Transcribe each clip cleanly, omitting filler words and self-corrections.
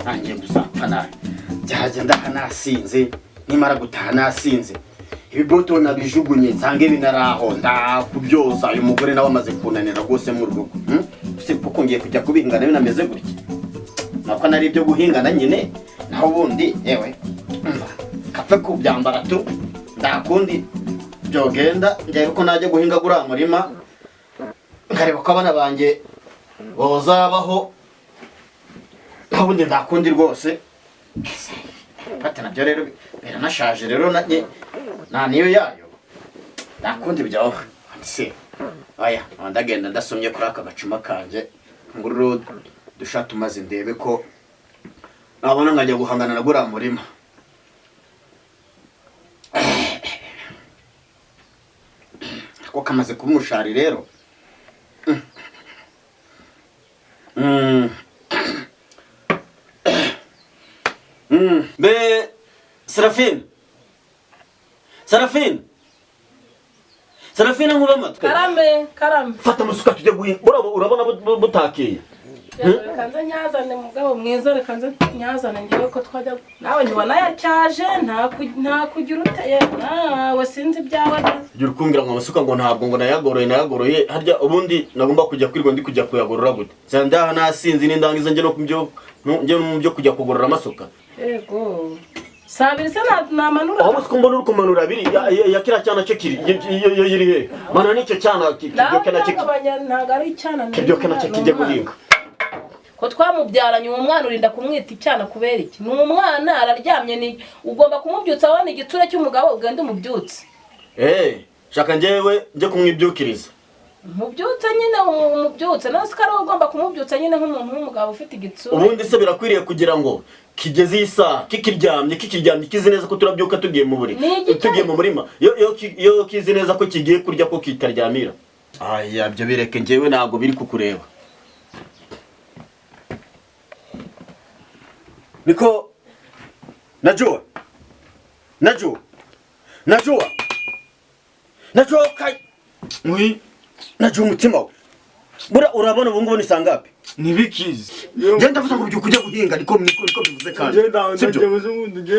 Ntangiye gusapfa nabi, byagenda aha nasinze, nimara gutaha nasinze, ibiboto nabijugunye, nsange binaraho, ndakubyoza. Uyu mugore nawe amaze kunanira rwose mu rugo. Se kuko ngiye kujya kubihinga nawe nameze gutya, nako nari ibyo guhingana nyine, naho ubundi yewe umva, kapfe kubyambara tu, ndakundi byogenda. Njyewe ko najya guhinga guriya murima, nkareba ko abana banjye bozabaho, naho ubundi ndakundi rwose. Fata nabyo rero biranashaje rero, nta niyo yayo, ndakundi byaho se. Aya ndagenda ndasomye kuri aka gacuma kanjye, ngururu dushatu, maze ndebe ko nabona nkajya guhangana na guriya murima. Ako kamaze kuba umushari rero. Be Serafine, Serafine, Serafine, nkuba amatwi. Karame, karame. Fata amasuka tujye guhinga. Urabona butakiye. Reka nze nyazane, mugabo mwiza, reka nze nyazane. Ngewe ko twajya nawe ntibona yacyaje, nta kugira uteye nawe, sinzi ibyawe. Jya uri kumbwira ngo amasuka, ngo ntabwo ngo nayagoroye, nayagoroye harya. Ubundi nagomba kujya kwirwa ndi kujya kuyagorora gute? Nzajya ndaha nasinzi, nindangiza njye no kubyo njye mu byo kujya kugorora amasuka. Yego, saa 2 se namanura? Aho siko mbona uri kumanura abiri ya kiriya cyana cyo kiri yo iri he? Mana, nicyo cyana Nawe kibyoke nacyo utagabanya, ntabwo ari icyana, ni kibyoke nacyo ni kijye umwana. guhinga. Ko twamubyaranye uwo mwana, urinda kumwita icyana kubera iki? Ni umwana, araryamye, ni ugomba kumubyutsa. Abona igitsure cy'umugabo, ugende umubyutse. Eh, shaka njyewe njye kumwibyukiriza. Umubyutse nyine, umubyutse nawe, siko ari wowe ugomba kumubyutsa nyine nk'umuntu w'umugabo ufite igitsure? Ubundi se birakwiriye kugira ngo kigeze iyi saha kikiryamye, kikiryamye, kizi neza ko turabyuka tugiye mu buriri, Ni igitare. tugiye mu murima? Iyo kizi neza ko kigiye kurya, ko kitaryamira? Aya, ibyo bireke, njyewe ntabwo biri kukureba. Niko najua, najua, najua, najua kai. Oui. Najua umutima we. Bura urabona ubu ngubu ni saa ngapi? Ntibikizi. Njye ndavuze ngo ubyuka ujya guhinga, niko bivuze kandi. Ngenda. Sibyo?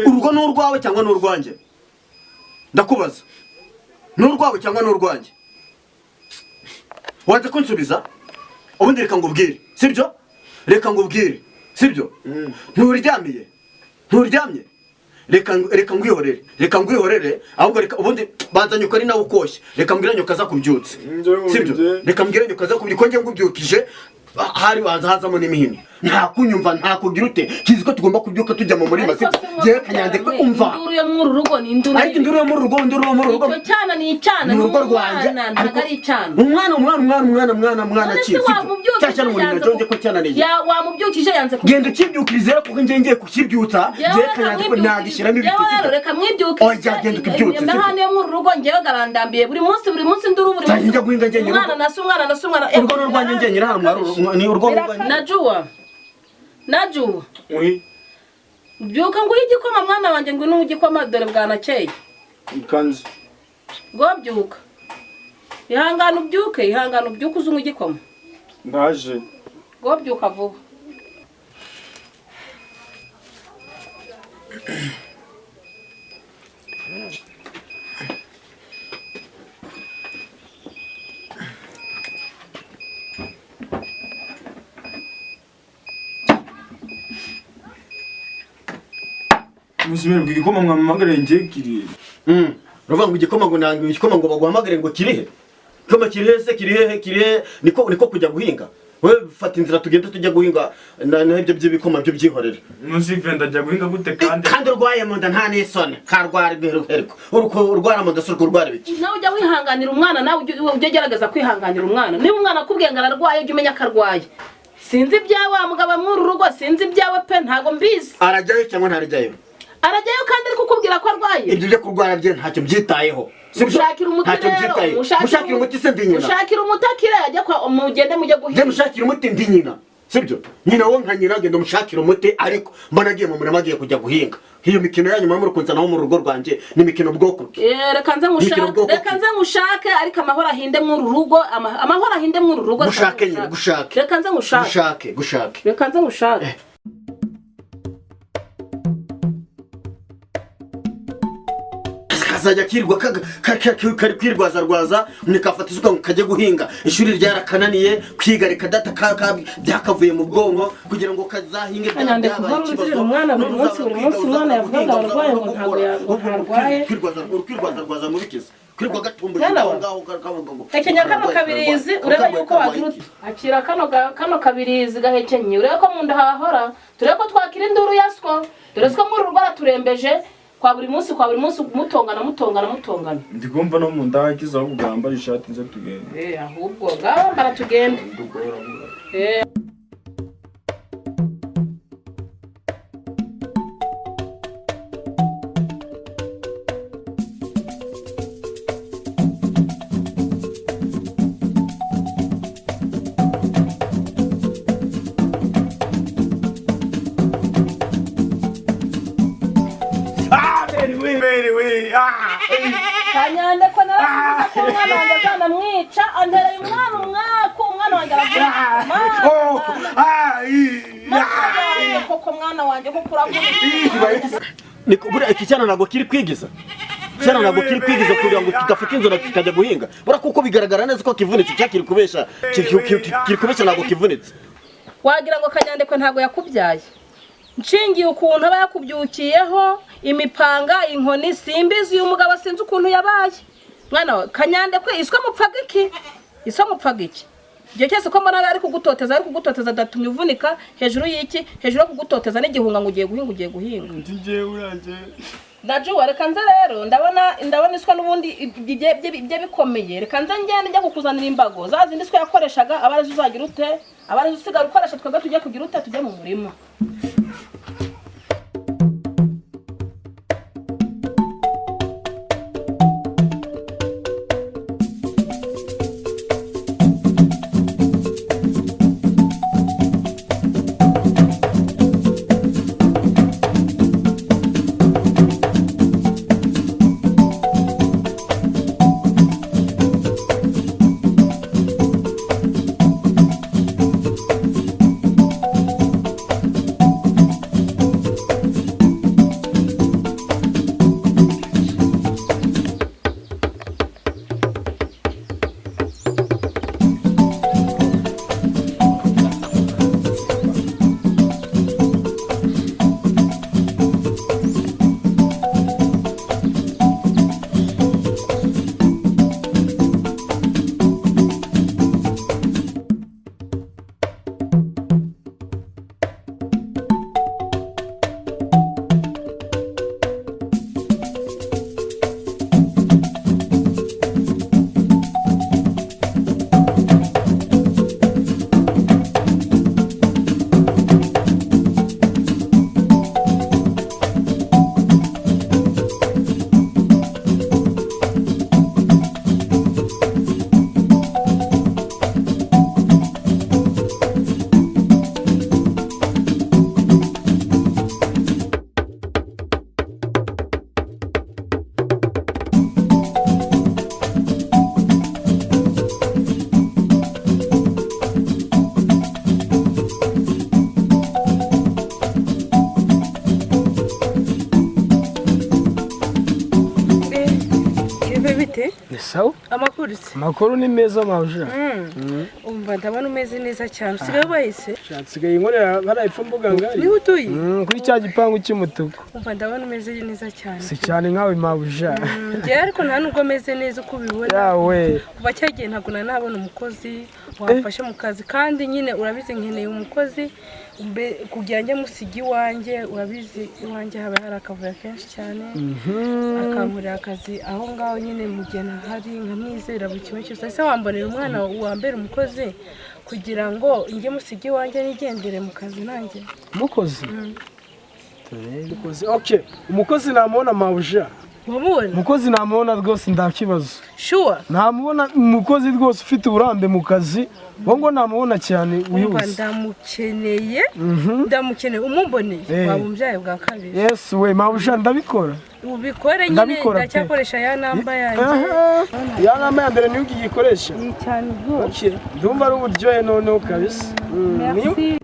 Urugo ni urwawe cyangwa ni urwanjye? Ndakubaza, ni urwawe cyangwa ni urwanjye? Wanze kunsubiza. Ubundi reka ngubwire, sibyo? Reka ngubwire, sibyo? Nturyamiye, nturyamye. Reka ngwihorere, reka ngwihorere. Ahubwo reka ubundi banza nyuko ari nawe ukoshye. Reka mbwire nyuko aza kubyutse, sibyo? Reka mbwire nyuko aza kubyutse, ko njye ngubyukije hari banza hazamo n'imihini. Nta kunyumva, nta kugira ute, kizi ko tugomba kubyuka tujya mu murima, Ariko sibyo? se Njyewe kanyandekwe, umva. Induru yo muri uru rugo ni induru. Ariko induru yo muri urugo, induru yo muri urugo. Icyo cyana ni icyana. Ni urugo rwanjye. Umwana, ntabwo ari icyana. Umwana, umwana, umwana, umwana, mwana, mwana. None se Ki sibyo? wamubyukije Cya cyana ngo yanze ninajonge ko cyananiye. Wamubyukije yanze Genda ukibyukirize rero, kuko njye ngiye kukibyutsa. Njyewe Njyewe reka kanyandekwe mwibyukirize. nagishyiramo ibiti, Njyewe rero sibyo? reka mwibyukirize. Oya, genda ukibyutse, sibyo? Amahane yo muri uru rugo njyewe garandambiye. Buri munsi, buri munsi induru, buri Nzajya munsi. njya guhinga njyenyine. Umwana nase, umwana nase, umwana. Urugo ni urwanjye njyenyine hano, ni urugo ni urwanjye. Najuwa, najuwa. Oui. Byuka nguhe igikoma, mwana wanjye, ngwino unywe igikoma, dore bwanakeye. Kanzi. Ngo byuka, ihangane ubyuke, ihangane ubyuke uze unywe igikoma. Ndaje. Ngo byuka vuba. Musubire igikoma mwampamagare ngiye kiri. Uravuga ngo igikoma, ngo nanga igikoma, ngo baguhamagare ngo kirihe? Igikoma kiri he se? Kiri hehe? Kiri he? Niko kujya guhinga. Wowe fata inzira tugende tujya guhinga, n'ibyo by'ibikoma byo byihorere. Musive, ndajya guhinga gute kandi? Kandi urwaye mu nda, nta n'isoni, karwara ibiheruheruko. Urwara mu nda si urwara ibiki? Nawe ujya wihanganira umwana, nawe ujye ugerageza kwihanganira umwana. Niba umwana akubwiye ngo ararwaye, ujye umenya ko arwaye. Sinzi ibyawe wa mugabo muri uru rugo, sinzi ibyawe pe, ntabwo mbizi. Arajyayo cyangwa ntarajyayo? Arajyayo kandi ari kukubwira ko arwaye. Ibyo byo kurwara bye ntacyo byitayeho. Sibyo? Mushakira umuti Ntacyo rero. byitayeho. Mushakira umuti se ndi nyina? Mushakira umuti akire, ajya kwa mugende mujye Njye guhinga. mushakira umuti ndi nyina, sibyo? Nyina wo nka nyina, genda umushakira umuti, ariko mbona agiye mu murima, agiye kujya guhinga. Iyo mikino yanyu muba muri kunzanaho mu rugo rwanjye ni imikino bwoko ki? Eh, reka nze Mikino ngushake. bwoko Reka ki? nze ngushake, ariko amahoro ahinde mw'uru rugo, amahoro ahinde mw'uru rugo. Reka Gushake nze nyine. ngushake. Gushake. Reka nze ngushake. Gushake, gushake. Reka nze ngushake. Kazajya kirirwa kari kwirwaza rwaza, nikafata isuka ngo kajye guhinga. Ishuri ryarakananiye kwiga, reka data, byakavuye mu bwonko kugira ngo kazahinge. Kanyande, Byabaye kuva ikibazo. uruzira umwana buri None munsi, uzabura buri munsi kwiga, umwana uzabura yavugaga guhinga, ararwaye ngo uzabura ntabwo gukora. ngo ntarwaye. Kwirwaza kwirwaza rwaza mu bikiza kwirwa gatumbuje Mwana aho wa. ngaho kavuga ngo Hekenya kano kabirizi urebe yuko wagira uti akira kano kano kabirizi gahekenye, urebe ko mu nda hahora, turebe ko twakira induru ya swo, dore swo muri urugo araturembeje kwa buri munsi, kwa buri munsi mutongana mutongana mutongana. Ndi kumva no mu nda hakiza, ahubwo wambara ishati nze tugende. Eh, ahubwo ngaho mbara tugende. Ndugora. Eh. Ah, Mary we, Mary we. Ah. Kanyande, ko naravuze ko umwana wanjye azanamwica, antereye umwana umwaku, umwana wanjye aravuga. Oh. Ah. Mwana koko, mwana wanjye koko uravuga. Niko buriya iki cyana ntabwo kiri kwigiza, cyana ntabwo kiri kwigiza kugira ngo kidafata inzara kikajya guhinga. Buriya kuko bigaragara neza ko kivunitse, cyakiri kubesha, kiri kubesha, ntabwo kivunitse. Wagira ngo Kanyandekwe ntabwo yakubyaye, nshingiye ukuntu aba yakubyukiyeho imipanga, inkoni, simbizi. Uyu mugabo sinzi ukuntu yabaye. Mwana wa Kanyandekwe, iswa mupfaga iki? Iswa mupfaga iki? Igihe cyose ko mbona ari kugutoteza, ari kugutoteza, adatumye uvunika hejuru y'iki, hejuru yo kugutoteza n'igihunga ngo ugiye guhinga, ugiye guhinga. Ndi njyewe uranjye. Najuwa, reka nze rero, ndabona iswa n'ubundi ibye bikomeye. Reka nze ngende njya kukuzanira imbago za zindi iswa yakoreshaga, aba arizo uzagira ute, aba arizo usigara ukoresha, twebwe tujye kugira ute, tujye mu murima. Kibe bite? Ni sawa. Amakuru se? Amakuru ni meza, mawuja. Umva, ndabona umeze neza cyane. Usigaye ubayise? Nsigaye nkorera hariya epfo mbuga ngari. Niho utuye? Kuri cya gipangu cy'umutuku. Umva, ndabona umeze neza cyane. Si cyane nkawe, mawuja. Njyewe ariko nta nubwo meze neza uko ubibona. Yawe. Kuva cya gihe ntabwo nari nabona umukozi wamfasha mu kazi, kandi nyine urabizi nkeneye umukozi kugira njye musiga iwanjye. Urabizi iwanjye haba hari akavuyo kenshi cyane, akankorera akazi aho ngaho nyine mu gihe ntahari, nkamwizera buri kimwe cyose. Ese wambonera umwana wambera umukozi kugira ngo njye musiga iwanjye nigendere mu kazi nanjye? Umukozi? Umukozi, okay. Umukozi namubona, mawuja. Wamubona? Umukozi namubona rwose, nta kibazo. Sure? Namubona umukozi rwose ufite uburambe mu kazi, wowe ngo namubona cyane Umva, wihuse. ndamukeneye, ndamukeneye. Umumboneye waba umbyaye bwa kabiri. Yes we, mawuja, ndabikora. Ubikore nyine. Ndabikora pe. Ndacyakoresha ya namba yanjye. Aha. Ya namba ya mbere niyo ugiyikoresha? Ni cyane rwose. Okay. Ndumva ari uburyohe noneho kabisa. Merci.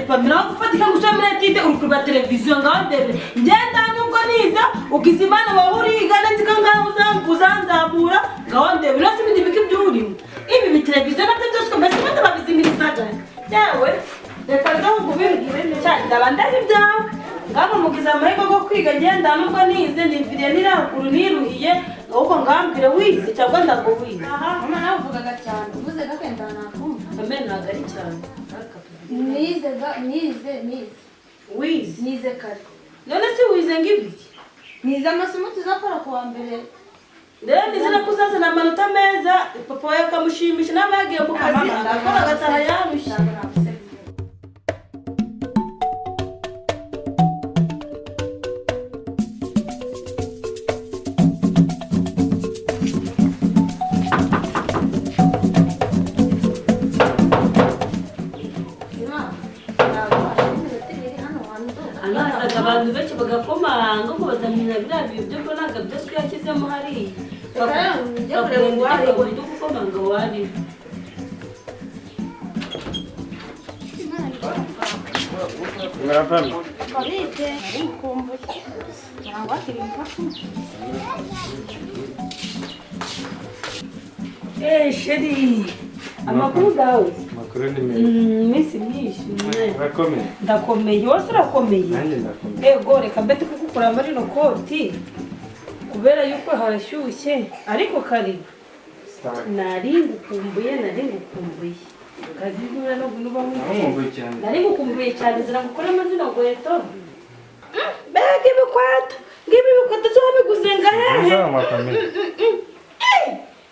Pamela aho gufatika ngo usome muri etide uri kureba televiziyo ngaho ndebe ngenda nubwo niza ukiza Imana wowe uriga nzi ko ngaho uzanzamura ngaho ndebe uretse ibindi biki by'urimo ibi biteleviziyo nabyo byose mbese ubundi babizimirizaga yewe reka nze nkubibwire cyane ndaba ndazi ibyawe ngaho mugize amahirwe yo kwiga ngenda nubwo nize niviriye niraguru niruhiye ahubwo ngambwire wize cyangwa ntabwo wize. Mama nawe uvugaga cyane uvuze gake ndanakumva. Pamela ntabwo ari cyane. Nize nize nize. Wize? Nize kare. None se wize ngibiki? Nize amasomo tuzakora kuwa mbere. Rero nizera ko uzazana amanota meza papa wawe akamushimisha nawe yagiye mu kazi agakora agataha yarushye. Abantu benshi bagakomanga ngo bazamenya biriya bintu byo mbonaga byose yashyizemo hariya. Bakagenda gukomanga wari. Sheri, amakuru gawe? Amakuru ni meza. Iminsi myinshi. Urakomeye? Ndakomeye, wose urakomeye? Nanjye ndakomeye. Ego, reka mbe tukukura muri rino koti kubera yuko harashyushye ariko kari nari ngukumbuye kazi no gunuba nari ngukumbuye cyane zira gukora amazina gweto mbega ibikwata ngibi ibikwata zo biguze ngahehe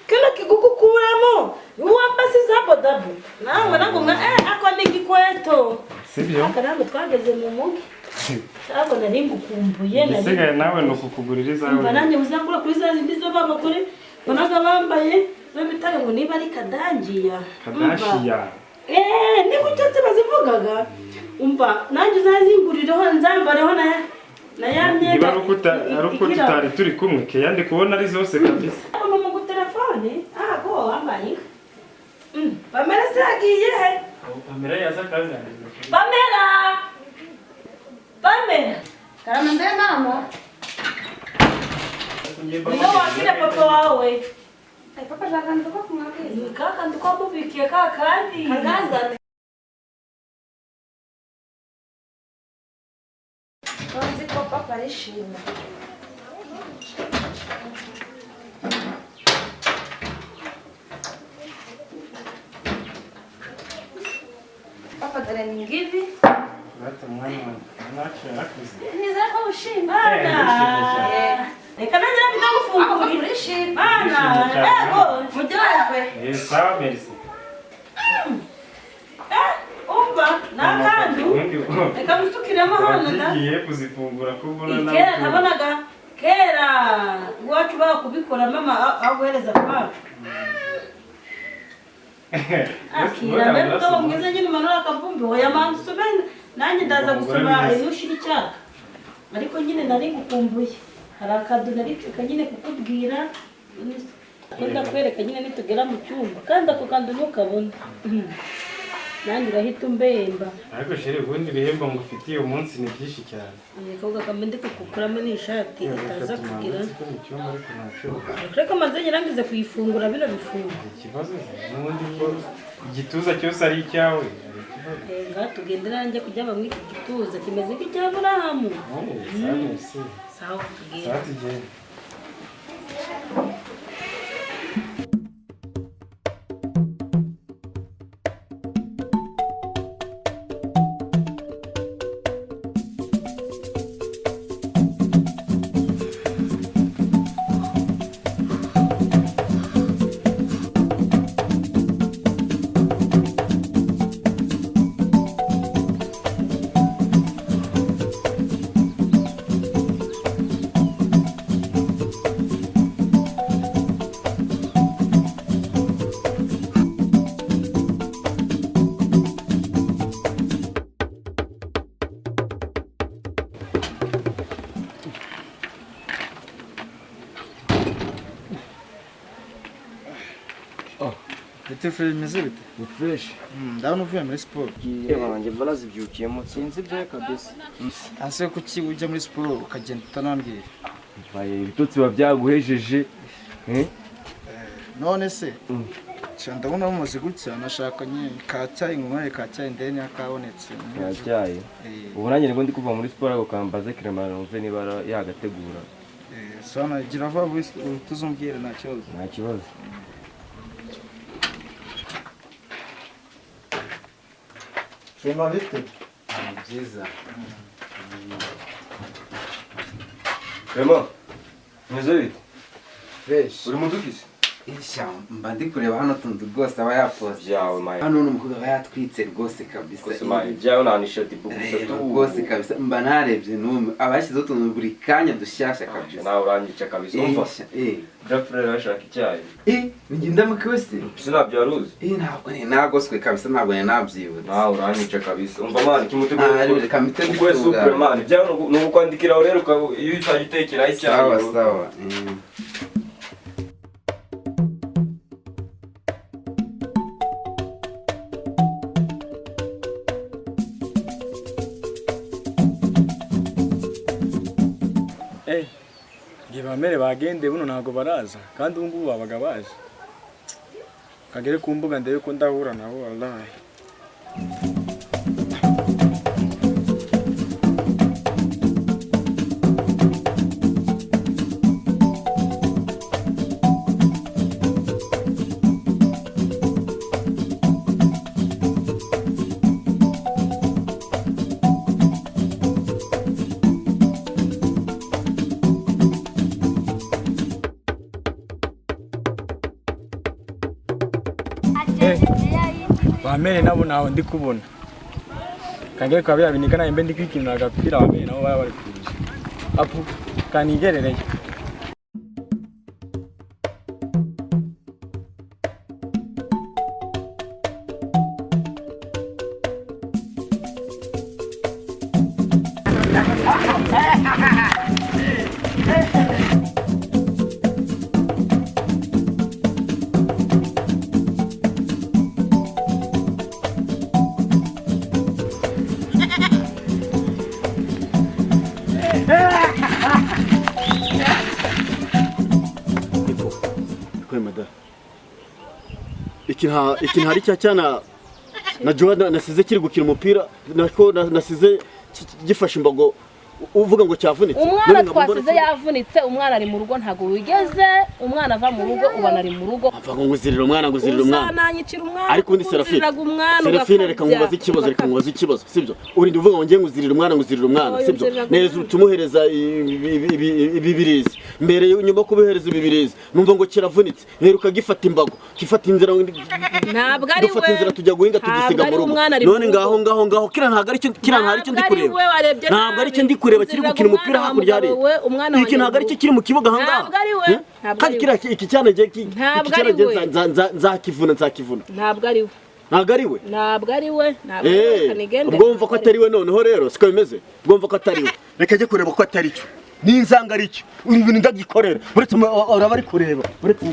kino kigukukuramo wambasi za bodabu nawe nagumwa ako ni gikweto sibyo aka ntabwo twageze mu mugi ntabwo nari ngukumbuye igisigaye nawe ni ukukugurira izawe mba nanjye uzangura kuri za zindi zo b'abagore mbonaga bambaye zo bitare ngo niba ari kadangiya kadashiya ni gutyo se bazivugaga umva nanjye uzazinguriraho nzambareho na ya myenda niba ari uko tutari turi kumwe keya ndi kubona ari zose kabisa mama ngo telefone ago wambaye Pamela se yagiye he? Pamela yaza akazanira. Pamela! Pamela! Karama mbe mama. Niyo wakire papa wawe. Papa jakantu ko kumwabwiza. Kakantu ko mubikiye kakandi. Kagazane. Nzi ko papa arishima. Papa dore ni ngibi. Bata mwana wanjye. Ntacyo yarakuze. Nizera ko ushima. Reka nanjye ndagufungurira. Urishima. Bana, ego, mujyawe. Sawa merci. Umva, nakandu. Reka musukiremo hano da. Ngiye kuzifungura ko mbona nawe. Kera nabonaga kera iwacu bakubikora mama aguhereza kwa. Akira mbere ko mwiza nyine umanura akavumbi hoya manzu usome nanjye ndaza gusoma inushira icyaka. Ariko nyine nari ngukumbuye. Hari akadu nariceka nyine kukubwira ndakwereka nyine nitugera mu cyumba kandi ako kandu ntukabona. Nanjye urahita umbemba. Ariko sheri ubundi ibihembo ngufitiye umunsi ni byinshi cyane. Akobwa kamwe ndi kukukuramo n'ishati itaza kugira. Reka maze nyirangize kuyifungura bino bifungo. Ikibazo n'ubundi ko igituza cyose ari icyawe. Ngaha tugendera nanjye kujya muri iki gituza kimeze nk'icya Aburahamu. Sawa tugende. Sawa tugende. Bite Fred, bimeze bite? Ni fresh. Ndabona uvuye muri siporo. Yewe wanjye barazibyukiyemo, sinzi ibyayo kabisa. Ase kuki ujya muri siporo ukagenda utanambwira? Baye ibitotsi biba byaguhejeje. Eh? None se ndabona mumaze gutya, nashakanye ka cyayi nkunywere ka cyayi ndebe niba kabonetse. Ka cyayi. Ubu nanjye nibwo ndi kuva muri siporo, ariko kambaze Clement numve niba yagategura. Sana gira vuba vuba tuzumbwire, nta kibazo. Nta kibazo. Clement, bite? Ni byiza. Clement, meze bite? Fresh. Uri mudukize? Isha, mba ndi kureba hano tuntu rwose aba yapoze. Byawe mayi. Hano ni umukobwa aba yatwitse rwose kabisa. Rwose mayi, byawe nta nishati gusa tu. Rwose kabisa mba narebye numwe abashyizeho utuntu buri kanya dushyashya kabisa. Nawe uranyica kabisa. Umva. Jafre arashaka icyayi. Nigenda mu kwese. Sinabyo waruzi. Ntabwo ni nagoswe kabisa, ntabwo ni nabyibutse. Nawe uranyica kabisa. Umva mani kimutegura. Reka mite Ukwe super mani. Byawe ni ukwandikira rero iyo uzajya utekera icyayi. Sawa sawa. Bamere bagende buno ntago baraza, kandi ubu ngubu babaga baje. Kagere ku mbuga ndebe ko ndahura nabo wallahi. Bamere nabo naho ndi kubona. Kangere kwa bya binika naye mbe ndi kwikinira agapira, bamere nabo baba bari kuza. Apu kanigerereye. Iki ntari cya cyana na Joanna nasize kiri gukina umupira, nako nasize gifashe imbago uvuga ngo cyavunitse. Umwana twasize yavunitse, umwana ari mu rugo ntago wigeze umwana ava mu rugo, ubana ari mu rugo. Ava ngo nguzirira umwana, nguzirira umwana. Uzananyicira umwana. Ariko undi Serafine, Serafine reka nkubaze ikibazo, reka nkubaze ikibazo, sibyo? Urinde uvuga ngo ngiye nguzirira umwana, nguzirira umwana, sibyo? Neza utumuhereza ibibirizi. Mbere nyuma kubihereza ibibirizi, numva ngo kiravunitse, heruka gifata imbago, gifata inzira. Ntabwo ari we. Dufata inzira tujya guhinga tugisiga mu rugo. None ngaho ngaho ngaho kira ntabwo ari cyo, kira ntabwo ari cyo ndi kureba. Ntabwo ari cyo ndi kureba kiri gukina umupira hakurya hari. Iki ntabwo ari cyo kiri mu kibuga aha ngaha. Kandi kira iki cyana ngiye nzakivuna, nzakivuna. Ntabwo ari we. Ntabwo ari we. Ntabwo ari we. Ntabwo ari we. Ubwo wumva ko atari we noneho rero siko bimeze. Ubwo wumva ko atari we. Reka njye kureba ko atari cyo. Ninzanga ari cyo. Ibi bintu ndagikorera. Uretse uraba ari kureba. Uretse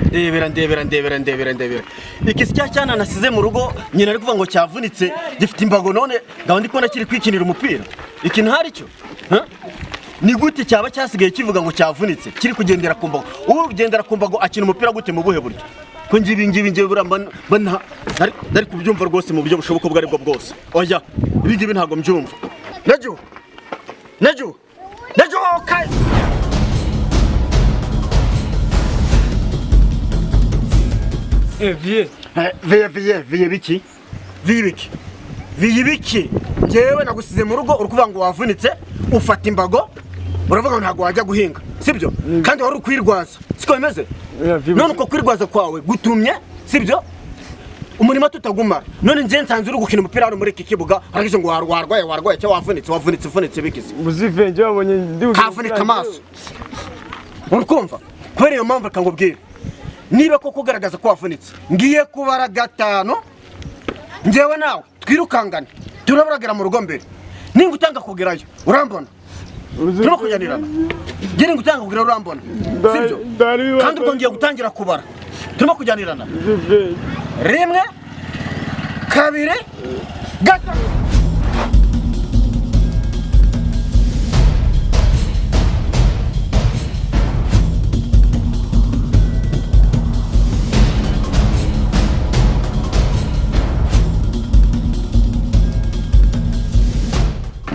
ndebera ndebera ndebera ndebera ndebera. Iki cya cyana nasize mu rugo nyina ari kuvuga ngo cyavunitse gifite imbago, none ngaho ndi kubona kiri kwikinira umupira. Iki ntari cyo. Ni gute cyaba cyasigaye kivuga ngo cyavunitse kiri kugendera ku mbago? Ugendera ku mbago akina umupira gute mu buhe buryo? Ko ngibi ngibi ngiye bura mba ntari kubyumva rwose mu buryo bushoboka ubwo aribwo bwose. Oya, ibi ngibi ntago mbyumva. Nejo! Nejo! Nejo okay. Viye. Viye viye viye biki? Viye biki? Viye biki? Ngewe nagusize mu rugo urukuvuga ngo wavunitse ufata imbago uravuga ngo ntago wajya guhinga, sibyo? Kandi wari ukwirwaza, siko bimeze? None uko kwirwaza kwawe gutumye, sibyo? Umurima tutagumara. None nje nsanze uri gukina umupira hano muri iki kibuga, uragize ngo warwaye warwaye cyo wavunitse wavunitse uvunitse bikize. Muzive nje wabonye ndi kavunika amaso. Urikumva? Kubera iyo mpamvu reka ngubwire. Niba koko ugaragaza ko wavunitse, ngiye kubara 5, njyewe nawe twirukangane, turaburagera mu rugo mbere. Ninga utanga kugerayo urambona, turimo kujyanirana. Njye ninga utanga kugerayo urambona, sibyo? Kandi ubwo ngiye gutangira kubara, turimo kujyanirana. 1, 2, 3.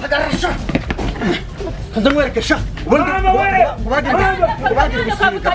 Hagarara sha! Kanza nkwereke sha! Ubundi ubagira ibisiga.